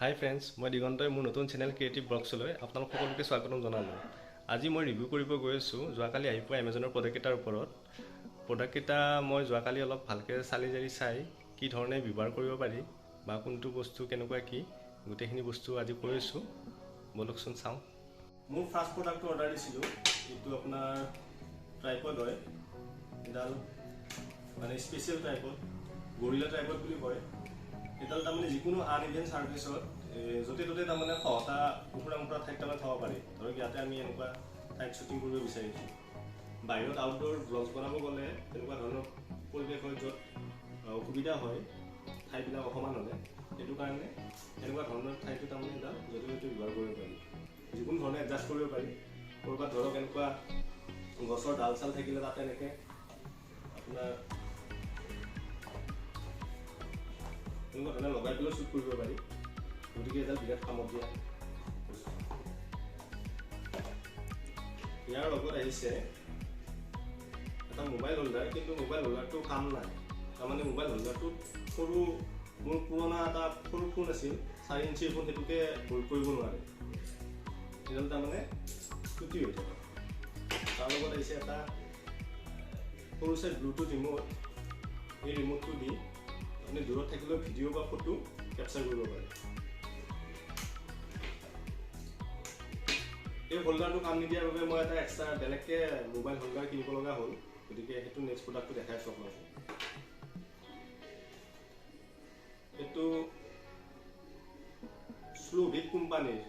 হাই friends, মই দিগন্তই মোৰ নতুন চেনেল ক্ৰিয়েটিভ ব্লগছলৈ আপোনালোক সকলোকে স্বাগতম জনালোঁ। আজি মই ৰিভিউ কৰিব গৈ আছোঁ যোৱাকালি আহি পোৱা এমেজনৰ প্ৰডাক্টকেইটাৰ ওপৰত। প্ৰডাক্টকেইটা মই যোৱাকালি অলপ ভালকৈ চালি জাৰি চাই কি ধৰণে ব্যৱহাৰ কৰিব পাৰি বা কোনটো বস্তু কেনেকুৱা কি গোটেইখিনি বস্তু আজি কৈ আছোঁ, ব'লকচোন চাওঁ। মোৰ ফাৰ্ষ্ট প্ৰডাক্টটো অৰ্ডাৰ দিছিলোঁ, এইটো আপোনাৰ ট্ৰাইপড হয়। এডাল মানে স্পেচিয়েল ট্ৰাইপড, গৰিলা ট্ৰাইপড বুলি কয়। এডাল তাৰমানে যিকোনো আনইভেন চাৰ্ফেচত য'তে ত'তে তাৰমানে খহটা ওখোৰা মোখোৰা ঠাইত তাৰমানে থ'ব পাৰি। ধৰক ইয়াতে আমি এনেকুৱা ঠাইত শ্বুটিং কৰিব বিচাৰিছোঁ, বাহিৰত আউটড'ৰ ব্লগছ বনাব গ'লে তেনেকুৱা ধৰণৰ পৰিৱেশ হয় য'ত অসুবিধা হয়, ঠাইবিলাক অসমান হ'লে, সেইটো কাৰণে এনেকুৱা ধৰণৰ ঠাইটো তাৰমানে এডাল য'তে ত'তে ব্যৱহাৰ কৰিব পাৰি, যিকোনো ধৰণে এডজাষ্ট কৰিব পাৰি। ক'ৰবাত ধৰক এনেকুৱা গছৰ ডাল চাল থাকিলে তাতে এনেকৈ আপোনাৰ এনেকুৱা ধৰণে লগাই পেলাই শ্বুট কৰিব পাৰি। গতিকে এডাল বিৰাট কামত দিয়া বস্তু। ইয়াৰ লগত আহিছে এটা মোবাইল হোল্ডাৰ, কিন্তু মোবাইল হোল্ডাৰটো কাম নাই। তাৰমানে মোবাইল হোল্ডাৰটোত সৰু মোৰ পুৰণা এটা সৰু ফোন আছিল, 4 ইঞ্চিৰ ফোন, সেইটোকে হোল্ড কৰিব নোৱাৰে, সেইডাল তাৰমানে চুটি হৈ থাকে। তাৰ লগত আহিছে এটা সৰু চাই ব্লুটুথ ৰিম'ট। এই ৰিম'টটো দি আপুনি দূৰত থাকিলেও ভিডিঅ' বা ফটো কেপচাৰ কৰিব পাৰে। এই হোল্ডাৰটো কাম নিদিয়াৰ বাবে মই এটা এক্সট্ৰা বেলেগকৈ মোবাইল হোল্ডাৰ কিনিব লগা হ'ল, গতিকে সেইটো নেক্সট প্ৰডাক্টটো দেখাই আছোঁ আপোনালোকক। এইটো শ্লোভিক কোম্পানীৰ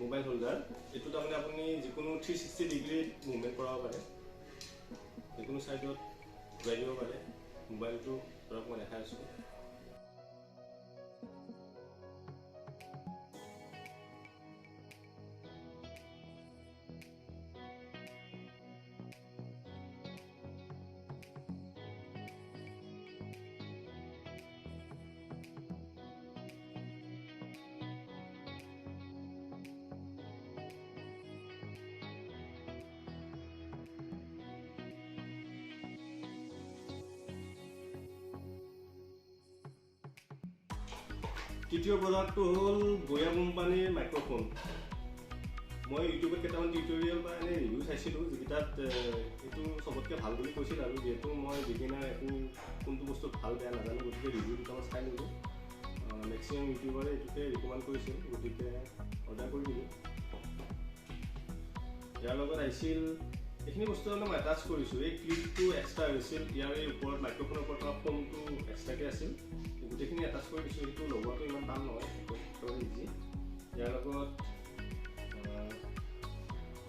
মোবাইল হোল্ডাৰ। এইটো তাৰমানে আপুনি যিকোনো 360 ডিগ্ৰীত মুভমেণ্ট কৰাব পাৰে, যিকোনো ছাইডত ঘূৰাই দিব পাৰে মোবাইলটো। ধৰক মই দেখাই আছোঁ। তৃতীয় প্ৰডাক্টটো হ'ল বয়া কোম্পানীৰ মাইক্ৰফোন। মই ইউটিউবত কেইটামান টিউটৰিয়েল বা এনেই ৰিভিউ চাইছিলোঁ, যিকেইটাত এইটো চবতকৈ ভাল বুলি কৈছিল। আৰু যিহেতু মই বিগিনাৰ, একো কোনটো বস্তু ভাল বেয়া নাজানো, গতিকে ৰিভিউ দুটামান চাই ল'লোঁ। মেক্সিমাম ইউটিউবাৰে এইটোকে ৰিকমেণ্ড কৰিছিল, গতিকে অৰ্ডাৰ কৰি দিলোঁ। ইয়াৰ লগত আহিছিল এইখিনি বস্তু মানে মই এটাচ কৰিছোঁ। এই ক্লিপটো এক্সট্ৰা হৈছিল, ইয়াৰ এই ওপৰত মাইক্ৰফোনৰ ওপৰত থকা ফোনটো এক্সট্ৰাকৈ আছিল, গোটেইখিনি এটাচ কৰি দিছোঁ। সেইটো লগোৱাটো ইমান টান নহয়, একেবাৰে ইজি। ইয়াৰ লগত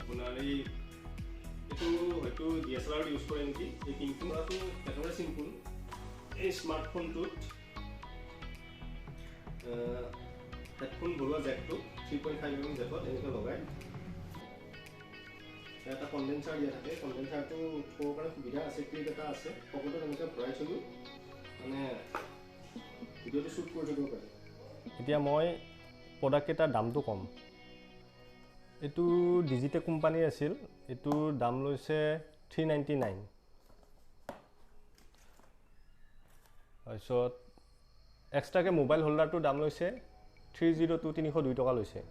আপোনাৰ এইটো হয়তো DSLR use কৰে নেকি, এই পিনটো কৰাটো একেবাৰে চিম্পুল। এই স্মাৰ্টফোনটোত হেডফোন ভৰোৱা জেকটো 3.5 mm জেকত এনেকৈ লগাই এটা কণ্ডেনচাৰ দিয়া থাকে। কণ্ডেনচাৰটো থ'বৰ কাৰণে সুবিধা আছে, ক্লিপ এটা আছে, পকেটত এনেকৈ ভৰাই থ'লোঁ, মানে ভিডিঅ'টো শ্বুট কৰি থাকিব পাৰে। এতিয়া মই প্ৰডাক্টকেইটাৰ দামটো ক'ম। এইটো ডিজিটেক কোম্পানীৰ আছিল, এইটোৰ দাম লৈছে 399। তাৰপিছত এক্সট্ৰাকৈ মোবাইল হোল্ডাৰটোৰ দাম লৈছে 302, 302 টকা লৈছে।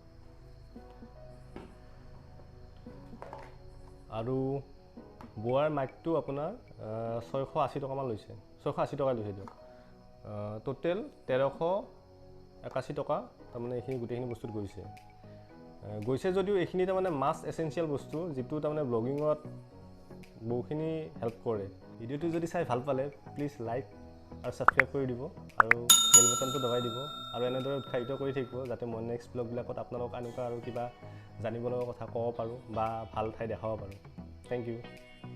আৰু বোৱাৰ মাইকটো আপোনাৰ 680 টকামান লৈছে, 680 টকা লৈছে দিয়ক। টোটেল 1381 টকা তাৰমানে এইখিনি গোটেইখিনি বস্তুত গৈছে। যদিও এইখিনি তাৰমানে মাছ এচেঞ্চিয়েল বস্তু, যিটো তাৰমানে ব্লগিঙত বহুখিনি হেল্প কৰে। ভিডিঅ'টো যদি চাই ভাল পালে প্লিজ লাইক আৰু ছাবস্ক্ৰাইব কৰি দিব আৰু বেল বাটনটো দবাই দিব, আৰু এনেদৰে উৎসাহিত কৰি থাকিব যাতে মই নেক্সট ব্লগবিলাকত আপোনালোক এনেকুৱা আৰু কিবা জানিব লগা কথা ক'ব পাৰোঁ বা ভাল ঠাই দেখাব পাৰোঁ। Thank you.